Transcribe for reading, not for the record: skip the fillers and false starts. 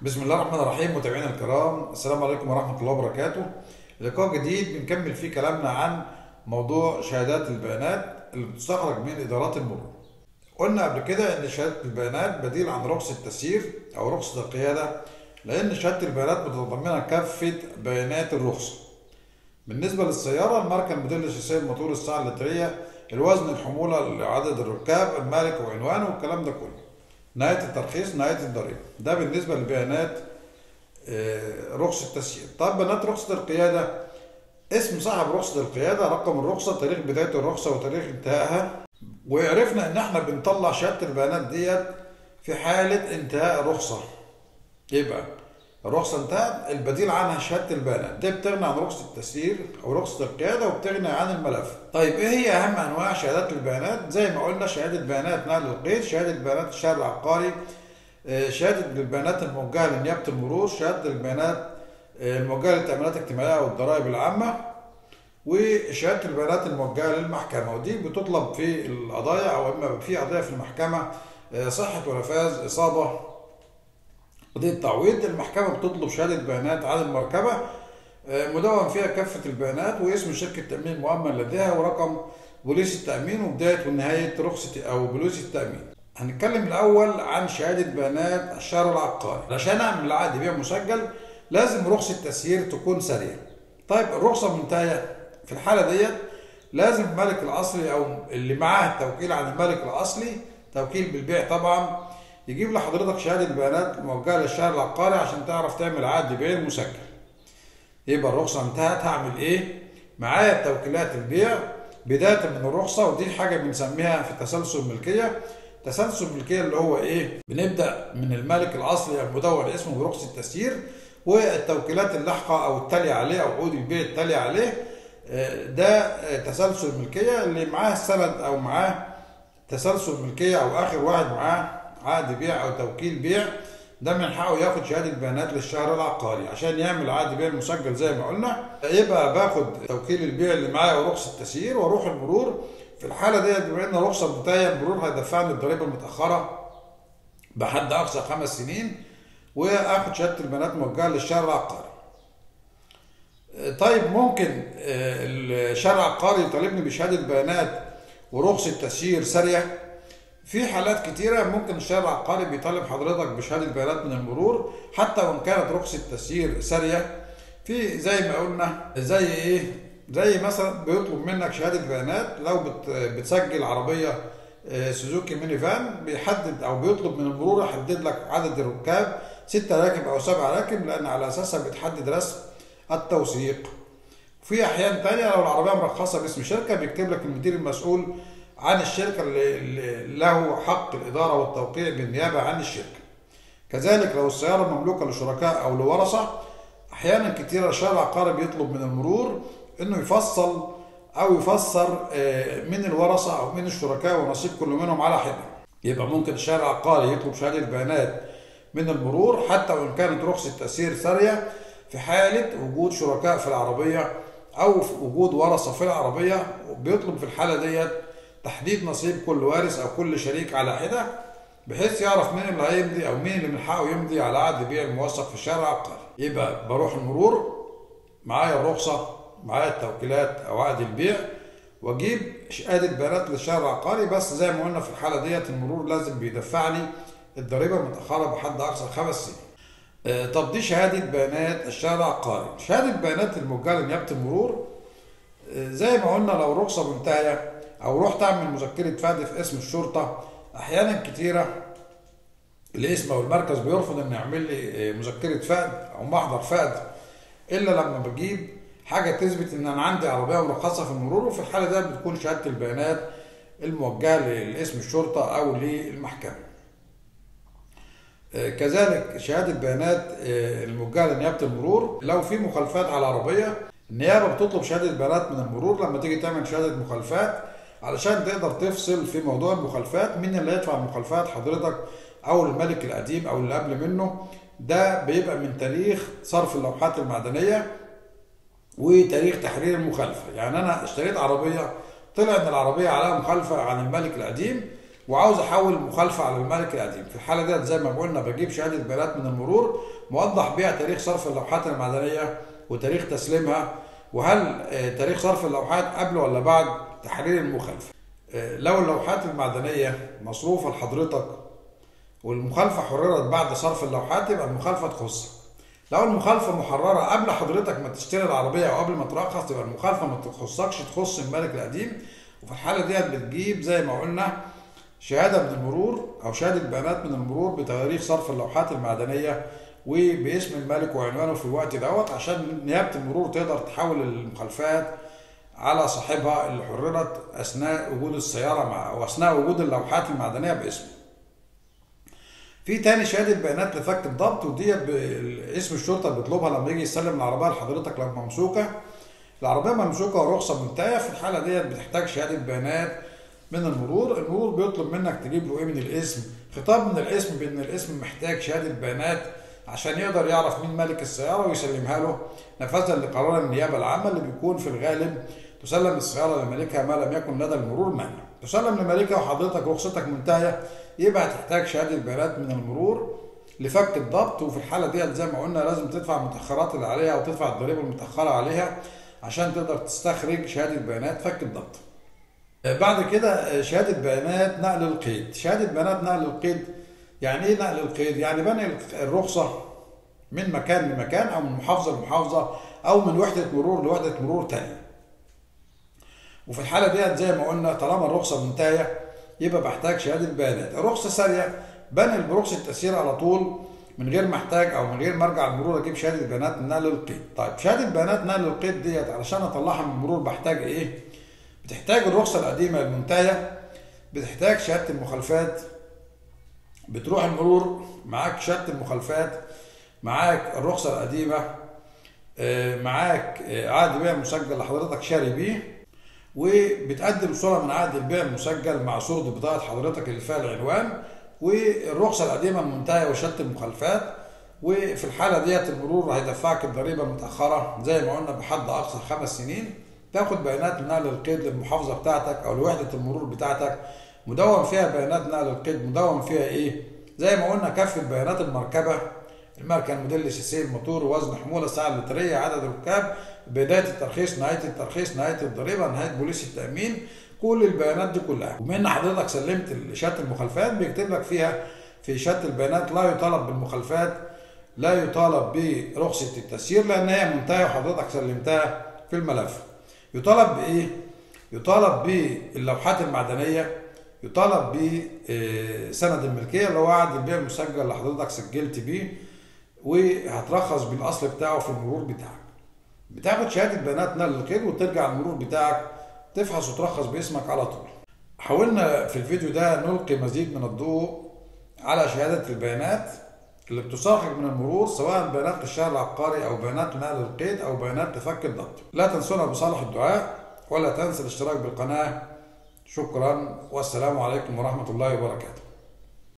بسم الله الرحمن الرحيم. متابعينا الكرام، السلام عليكم ورحمة الله وبركاته. لقاء جديد بنكمل فيه كلامنا عن موضوع شهادات البيانات اللي بتستخرج من إدارات المرور. قلنا قبل كده إن شهادة البيانات بديل عن رخصة التسيير أو رخصة القيادة، لأن شهادة البيانات متضمنة كافة بيانات الرخصة. بالنسبة للسيارة، الماركة، الموديل، الشاسيه، الموتور، الساعة اللترية، الوزن، الحمولة، عدد الركاب، المالك وعنوانه والكلام ده كله. نهاية الترخيص، نهاية الضريبة. ده بالنسبة لبيانات رخصة التسيير. طب بيانات رخصة القيادة، اسم صاحب رخصة القيادة، رقم الرخصة، تاريخ بداية الرخصة وتاريخ انتهائها. وعرفنا ان احنا بنطلع شهادة البيانات ديت في حالة انتهاء الرخصة. يبقى الرخصة انتهت، البديل عنها شهادة البيانات. دي بتغني عن رخصة التسيير او رخصة القيادة وبتغني عن الملف. طيب ايه هي اهم انواع شهادات البيانات؟ زي ما قلنا شهادة بيانات نقل القيد، شهادة بيانات الشهر العقاري، شهادة البيانات الموجهة لنيابة المرور، شهادة البيانات الموجهة للتأمينات الاجتماعية والضرائب العامة، وشهادة البيانات الموجهة للمحكمة. ودي بتطلب في القضايا او اما في قضايا في المحكمة، صحة ونفاذ، إصابة، قضية تعويض. المحكمة بتطلب شهادة بيانات عن المركبة مدون فيها كافة البيانات واسم شركة تأمين مؤمن لديها ورقم بوليس التأمين وبداية ونهاية رخصة أو بوليس التأمين. هنتكلم الأول عن شهادة بيانات الشهر العقاري. علشان أعمل عقد بيع مسجل لازم رخصة تسيير تكون سارية. طيب الرخصة منتهية، في الحالة ديت لازم المالك الأصلي أو اللي معاه التوكيل عن المالك الأصلي، توكيل بالبيع طبعا، يجيب لحضرتك شهادة بيانات موجهة للشهر العقاري عشان تعرف تعمل عقد بيع مسجل. يبقى الرخصة انتهت، هعمل ايه؟ معايا توكيلات البيع بداية من الرخصة، ودي حاجة بنسميها في تسلسل الملكية. تسلسل الملكية اللي هو ايه؟ بنبدأ من المالك الأصلي المدون اسمه برخصة التسيير، والتوكيلات اللاحقة أو التالية عليه أو عقود البيع التالية عليه. ده تسلسل الملكية. اللي معاه السند أو معاه تسلسل ملكية أو آخر واحد معاه عقد بيع او توكيل بيع، ده من حقه ياخد شهادة بيانات للشهر العقاري عشان يعمل عقد بيع مسجل زي ما قلنا. يبقى باخد توكيل البيع اللي معايا ورخصه التسيير واروح المرور. في الحالة ديت بما ان الرخصة منتهية، المرور هيدفعني الضريبة المتاخرة بحد اقصى 5 سنين، واخد شهادة البيانات موجهة للشهر العقاري. طيب ممكن الشهر العقاري يطالبني بشهادة بيانات ورخصه تسيير ساريه؟ في حالات كتيرة ممكن الشهر العقاري بيطالب حضرتك بشهادة بيانات من المرور حتى وإن كانت رخصة تسيير سارية. في زي ما قلنا زي إيه؟ زي مثلا بيطلب منك شهادة بيانات لو بتسجل عربية سوزوكي ميني فان، بيحدد أو بيطلب من المرور يحدد لك عدد الركاب، 6 راكب أو 7 راكب، لأن على أساسها بيتحدد رسم التوثيق. في أحيان تانية لو العربية مرخصة باسم شركة بيكتب لك المدير المسؤول عن الشركة اللي له حق الإدارة والتوقيع بالنيابة عن الشركة. كذلك لو السيارة مملوكة لشركاء أو لورثة، أحيانا كتيرة الشهر العقاري بيطلب من المرور إنه يفصل أو يفسر من الورثة أو من الشركاء ونصيب كل منهم على حدة. يبقى ممكن الشهر العقاري يطلب شهادة بيانات من المرور حتى وإن كانت رخصة تسيير سارية في حالة وجود شركاء في العربية أو في وجود ورثة في العربية، وبيطلب في الحالة ديت تحديد نصيب كل وارث او كل شريك على حده، بحيث يعرف مين اللي هيمضي او مين اللي من حقه يمضي على عقد بيع الموثق في الشهر العقاري. يبقى بروح المرور معايا الرخصة، معايا التوكيلات او عقد البيع، واجيب شهادة بيانات للشهر العقاري. بس زي ما قلنا في الحالة ديت المرور لازم بيدفع لي الضريبة المتاخرة بحد اقصى 5 سنين. طب دي شهادة بيانات الشهر العقاري. شهادة بيانات الموجهة لنيابه المرور زي ما قلنا لو الرخصة منتهية او رحت اعمل مذكره فقد في اسم الشرطة، احيانا كتيرة الاسم او المركز بيرفض ان يعمل لي مذكره فقد او محضر فقد الا لما بجيب حاجة تثبت ان انا عندي عربية مرخصة في المرور، وفي الحالة ده بتكون شهادة البيانات الموجهة لاسم الشرطة او للمحكمة. كذلك شهادة بيانات الموجهة لنيابه المرور لو في مخالفات على العربية، النيابة بتطلب شهادة بيانات من المرور لما تيجي تعمل شهادة مخالفات علشان تقدر تفصل في موضوع المخالفات، مين اللي هيدفع المخالفات، حضرتك او الملك القديم او اللي قبل منه. ده بيبقى من تاريخ صرف اللوحات المعدنية وتاريخ تحرير المخالفة. يعني انا اشتريت عربية طلع ان العربية عليها مخالفة عن الملك القديم، وعاوز احول مخالفة على المالك القديم. في الحالة ديت زي ما قلنا بجيب شهادة بيانات من المرور موضح بيها تاريخ صرف اللوحات المعدنية وتاريخ تسليمها، وهل تاريخ صرف اللوحات قبل ولا بعد تحرير المخالفة. لو اللوحات المعدنية مصروفه لحضرتك والمخالفة حررت بعد صرف اللوحات يبقى المخالفة تخصك. لو المخالفة محرره قبل حضرتك ما تشتري العربية او قبل ما ترخص يبقى المخالفة ما تخصكش، تخص المالك القديم. وفي الحالة ديت بتجيب زي ما قلنا شهادة من المرور او شهادة بيانات من المرور بتاريخ صرف اللوحات المعدنية وباسم المالك وعنوانه في الوقت دوت، عشان نيابة المرور تقدر تحول المخالفات على صاحبها اللي حررت اثناء وجود السيارة مع او اثناء وجود اللوحات المعدنية باسمه. في تاني شهادة بيانات لفك الضبط، وديت اسم الشرطة بيطلبها لما يجي يسلم العربية لحضرتك لو ممسوكه. العربية ممسوكه ورخصه منتهية، في الحالة ديت بتحتاج شهادة بيانات من المرور. المرور بيطلب منك تجيب له ايه من الاسم؟ خطاب من الاسم بان الاسم محتاج شهادة بيانات عشان يقدر يعرف مين مالك السيارة ويسلمها له نفاذا لقرار النيابة العامة اللي بيكون في الغالب تسلم السيارة لمالكها ما لم يكن لدى المرور مانع. تسلم لمالكها وحضرتك رخصتك منتهية، يبقى هتحتاج شهادة بيانات من المرور لفك الضبط. وفي الحالة ديت زي ما قلنا لازم تدفع المتاخرات اللي عليها وتدفع الضريبة المتاخرة عليها عشان تقدر تستخرج شهادة بيانات فك الضبط. بعد كده شهادة بيانات نقل القيد. شهادة بيانات نقل القيد يعني ايه نقل القيد؟ يعني بنقل الرخصة من مكان لمكان او من محافظة لمحافظه او من وحده مرور لوحده مرور ثانية. وفي الحالة ديت زي ما قلنا طالما الرخصة منتهية يبقى بحتاج شهادة بيانات. الرخصة ساريه بنقل برخصه تسيير على طول من غير ما احتاج او من غير ما ارجع المرور اجيب شهادة بيانات نقل القيد. طيب شهادة بيانات نقل القيد ديت علشان اطلعها من المرور بحتاج ايه؟ بتحتاج الرخصة القديمة المنتهية، بتحتاج شهادة المخالفات، بتروح المرور معاك شهادة المخالفات، معاك الرخصة القديمة، معاك عقد بيع مسجل لحضرتك شاري بيه، وبتقدم صوره من عقد البيع المسجل مع صوره بطاقة حضرتك اللي فيها العنوان والرخصه القديمة المنتهية وشهادة المخالفات. وفي الحالة ديت المرور هيدفعك الضريبة المتاخرة زي ما قلنا بحد اقصى 5 سنين. تاخد بيانات نقل القيد للمحافظة بتاعتك او لوحده المرور بتاعتك مدون فيها بيانات نقل القيد، مدون فيها ايه؟ زي ما قلنا كافة بيانات المركبة، الماركة، الموديل، سي سي، الموتور، وزن، حمولة، الساعة اللتريه، عدد الركاب، بداية الترخيص، نهاية الترخيص، نهاية الضريبة، نهاية بوليس التامين، كل البيانات دي كلها. وبما ان حضرتك سلمت شهادة المخالفات بيكتب لك فيها في شهادة البيانات لا يطالب بالمخالفات، لا يطالب برخصه التسيير لان هي منتهية وحضرتك سلمتها في الملف. يطالب بايه؟ يطالب باللوحات المعدنية، يطالب بسند الملكية اللي هو عقد البيع المسجل اللي حضرتك سجلت بيه وهترخص بالاصل بتاعه في المرور بتاعك. بتاخد شهادة بيانات نقل القيد وترجع المرور بتاعك تفحص وترخص باسمك على طول. حاولنا في الفيديو ده نلقي مزيد من الضوء على شهادة البيانات اللي بتستخرج من المرور، سواء بيانات الشهر العقاري او بيانات نقل القيد او بيانات لفك الضبط. لا تنسونا بصالح الدعاء ولا تنسى الاشتراك بالقناة. شكرا والسلام عليكم ورحمة الله وبركاته.